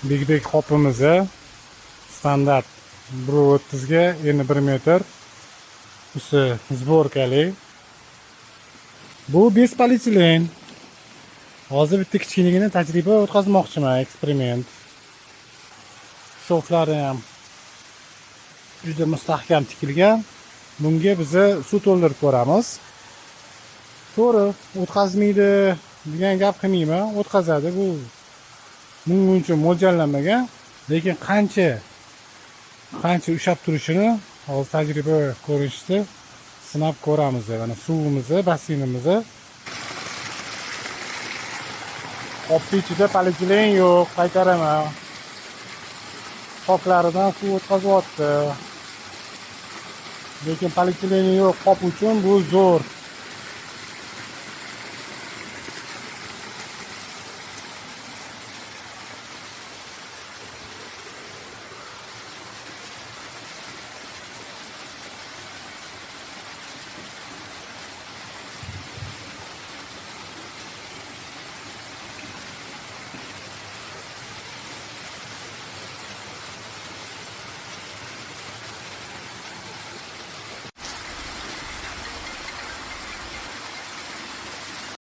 Big Bag qopimiz standart 1,30 ga endi 1 metr. Usti сборка li. Bu без полиэтилен. Hozir bitta kichkinagina tajriba o'tkazmoqchiman, eksperiment. Шов lari ham juda mustahkam tikilgan. Bunga biza suv to'ldirib ko'ramiz. To'g'ri, o'tkazmaydi degan gap qilmayman, o'tkazadi. Bu buning uchun mo'ljallanmagan, lekin qancha ushlab turishini hozir tajriba ko'rinishida sinab ko'ramiz. Mana suvimizni, basseynimizni. Qopni ichida polietilen yo'q, qaytaraman. Qoplaridan suv o'tkazyapti. Lekin polietileni yo'q qop uchun bu zo'r.